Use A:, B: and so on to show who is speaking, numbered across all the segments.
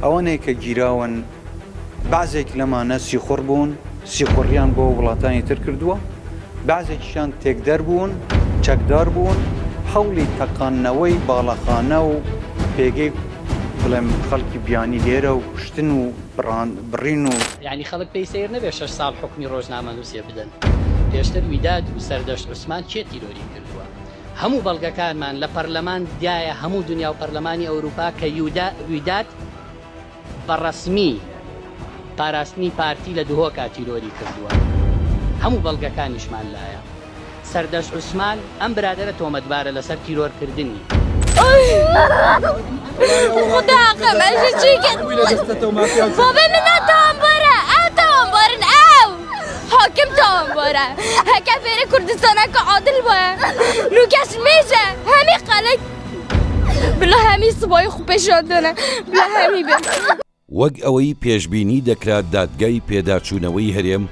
A: ئەوانەی کە گیراون بەعزێک لەمانە سیخوڕ بوون، سیخوڕیان بۆ وڵاتانی تر کردووە، بەعزێکیشیان تێکدەر بوون، چەکدار بوون، هەوڵی تەقاندنەوەی باڵەخانە و پێگەی بڵێم خەڵکی بیانی لێرە و کوشتن و بڕین و.
B: یانی خەڵک پێی سەیر نەبێ شەش ساڵ حوکمی ڕۆژنامەنووسێ بدەن. پێشتر ویداد و سەردەشت عوسمان کێ تیرۆری کردووە؟ هەموو بەڵگەکانمان لە پەرلەمان دایە هەموو دونیا و پەرلەمانی ئەوروپا کە ویداد بە ڕەسمی پاراستنی پارتی لە دهۆکا تیرۆری کردووە هەموو بەڵگەکانیشمان لایە سەردەشت عوسمان ئەم برادەرە تۆمەتبارە لەسەر تیرۆر کردنی.
C: بلا هەمی سبای خو پێشاندنە بلا هەمی بێ.
D: وەک ئەوەی پێشبینی دەکرا دادگای پێداچوونەوەی هەرێم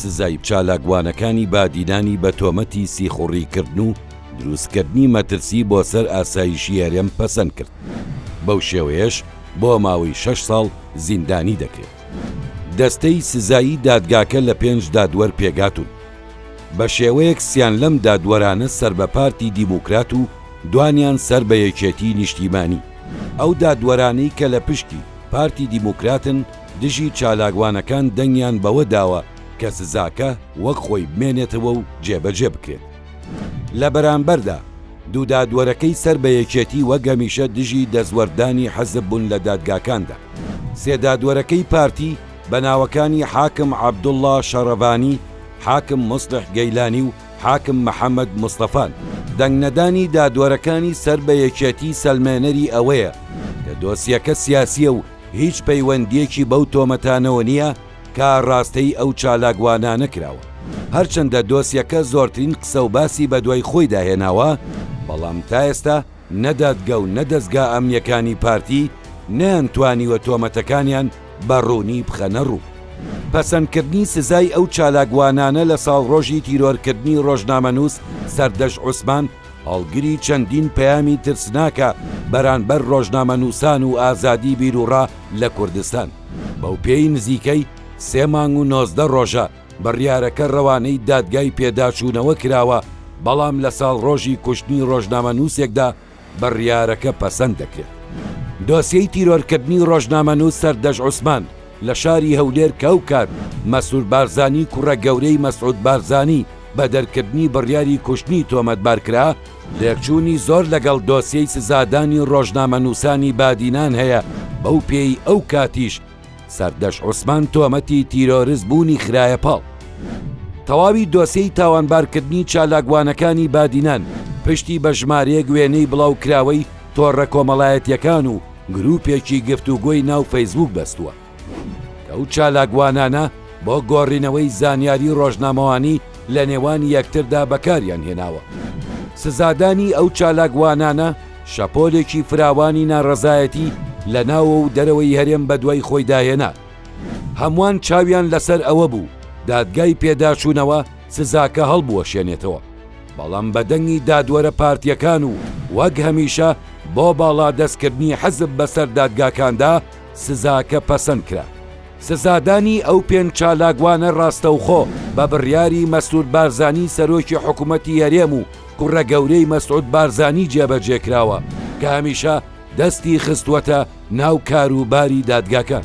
D: سزای چالاکوانەکانی بادینانی بە تۆمەتی سیخوڕیکردن و دروستکردنی مەترسی بۆ سەر ئاسایشی هەرێم پەسەند کرد، بەو شێوەیەش بۆ ماوەی شەش ساڵ زیندانی دەکرێت. دەستەی سزایی دادگاکە لە پێنج دادوەر پێکهاتوون، بە شێوەیەک سیان لەم دادوەرانە سەر بە پارتی دیموکرات و دوانیان سەر بە یەکێتی نیشتیمانی. ئەو دادوەرانەی کە لە پشکی پارتی دیموکراتن دژی چالاکوانەکان دەنگیان بەوە داوە کە سزاکە وەک خۆی بمێنێتەوە و جێبەجێ بکرێت. لە بەرامبەردا دوو دادوەرەکەی سەر بە یەکێتی وەک هەمیشە دژی دەستوەردانی حزب بوون لە دادگاکاندا. سێ دادوەرەکەی پارتی بە ناوەکانی حاکم عەبدوڵڵا شەڕەڤانی، حاکم موسڵح گەیلانی و حاکم محەمەد مستەفان. دەنگنەدانی دادوەرەکانی سەر بە یەکێتی سەلمێنەری ئەوەیە کە دۆسیەکە سیاسییە و هیچ پەیوەندییەکی بەو تۆمەتانەوە نییە کە ئاڕاستەی ئەو چالاکوانانە کراوە. هەرچەندە دۆسیەکە زۆرترین قسە و باسی بەدوای خۆیدا هێناوە، بەڵام تا ئێستا نە دادگا و نە دەزگا ئەمنییەکانی پارتی نەیانتوانیوە تۆمەتەکانیان بە ڕوونی بخەنە ڕوو. پەسەندکردنی سزای ئەو چالاکوانانە لە ساڵڕۆژی تیرۆرکردنی ڕۆژنامەنووس سەردەشت عوسمان هەڵگری چەندین پەیامی ترسناکە بەرانبەر ڕۆژنامەنووسان و ئازادی بیروڕا لە کوردستان. بەوپێی نزیکەی سێ مانگ و 19 ڕۆژە بڕیارەکە ڕەوانەی دادگای پێداچوونەوە کراوە، بەڵام لە ساڵڕۆژی کوشتنی ڕۆژنامەنووسێکدا بڕیارەکە پەسەند دەکرێت. دۆسیەی تیرۆرکردنی ڕۆژنامەنووس سەردەشت عوسمان لە شاری هەولێر کە ئەوکات مەسرور بارزانی کوڕە گەورەی مەسعود بارزانی بە دەرکردنی بڕیاری کوشتنی تۆمەتبار کرا، لێکچوونی زۆر لەگەڵ دۆسیەی سزادانی ڕۆژنامەنووسانی بادینان هەیە، بەو پێی ئەو کاتیش سەردەشت عوسمان تۆمەتی تیرۆرست بوونی خرایە پاڵ. تەواوی دۆسیەی تاوانبارکردنی چالاکوانەکانی بادینان پشتی بە ژمارەیەک وێنەی بڵاوکراوەی تۆڕە کۆمەڵایەتیەکان و گروپێکی گفتوگۆی ناو فەیسبوک بەستووە کە ئەو چالاکوانانە بۆ گۆڕینەوەی زانیاری ڕۆژنامەوانی لە نێوان یەکتردا بەکاریان هێناوە. سزادانی ئەو چالاکوانانە شەپۆلێکی فراوانی ناڕەزایەتی لە ناوە و دەرەوەی هەرێم بەدوای خۆیدا هێنا. هەمووان چاویان لەسەر ئەوە بوو دادگای پێداچوونەوە سزاکە هەڵبوەشێنێتەوە، بەڵام بە دەنگی دادوەرە پارتییەکان و وەک هەمیشە بۆ باڵادەستکردنی حزب بەسەر دادگاکاندا سزاکە پەسەند کرا. سزادانی ئەو پێنج چالاکوانە ڕاستەوخۆ بە بڕیاری مەسرور بارزانی سەرۆکی حکومەتی هەرێم و کوڕە گەورەی مەسعود بارزانی جێبەجێکراوە کە هەمیشە دەستی خستووەتە ناو کاروباری دادگاکان.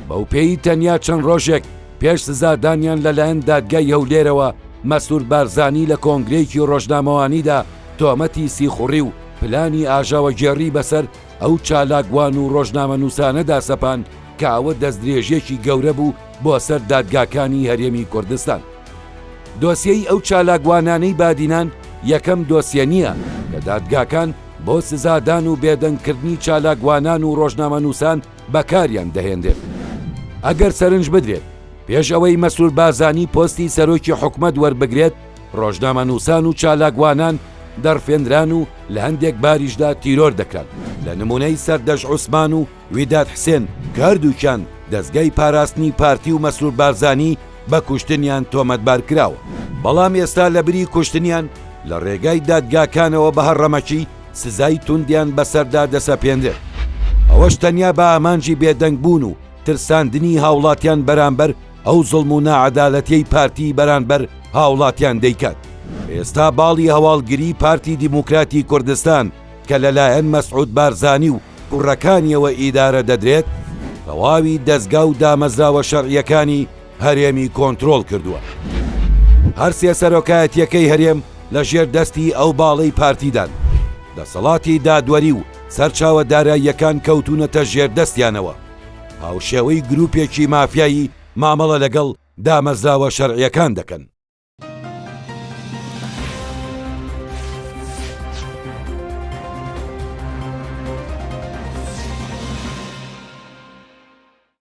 D: بەوپێی تەنیا چەند ڕۆژێک پێش سزادانیان لەلایەن دادگای هەولێرەوە مەسرور بارزانی لە کۆنگرەیەکی ڕۆژنامەوانیدا تۆمەتی سیخوڕی و پلانی ئاژاوەگێڕی بەسەر ئەو چالاکوان و ڕۆژنامەنووسانەدا سەپاند کە ئەوە دەستدرێژیەکی گەورە بوو بۆ سەر دادگاکانی هەرێمی کوردستان. دۆسیەی ئەو چالاکوانانەی بادینان یەکەم دۆسیە نییە کە دادگاکان بۆ سزادان و بێدەنگکردنی چالاکوانان و ڕۆژنامەنووسان بەکاریان دەهێنرێت. ئەگەر سەرنج بدرێت پێش ئەوەی مەسرور بارزانی پۆستی سەرۆکی حکومەت وەربگرێت، ڕۆژنامەنووسان و چالاکوانان دەڕفێنران و لە هەندێک باریشدا تیرۆر دەکران، لە نموونەی سەردەشت عوسمان و ویداد حسێن کە هەردووکیان دەزگای پاراستنی پارتی و مەسرور بارزانی بە کوشتنیان تۆمەتبار کراوە، بەڵام ئێستا لەبری کوشتنیان لە ڕێگای دادگاکانەوە بە هەڕەمەکی سزای توندیان بەسەردا دەسەپێنرێت. ئەوەش تەنیا بە ئامانجی بێدەنگ بوون و ترساندنی هاوڵاتیان بەرامبەر ئەو زوڵم و ناعەدالەتیەی پارتی بەرانبەر هاوڵاتیان دەیکات. ئێستا باڵی هەواڵگری پارتی دیموکراتی کوردستان کە لەلایەن مەسعود بارزانی و کوڕەکانیەوە ئیدارە دەدرێت، تەواوی دەزگا و دامەزراوە شەرعیەکانی هەرێمی کۆنترۆڵ کردووە. هەرسێ سەرۆکایەتیەکەی هەرێم لە ژێر دەستی ئەو باڵەی پارتیدان. دەسەڵاتی دادوەری و سەرچاوە داراییەکان کەوتوونەتە ژێر دەستیانەوە. هاوشێوەی گروپێکی مافیایی مامەڵە لەگەڵ دامەزراوە شەرعیەکان دەکەن.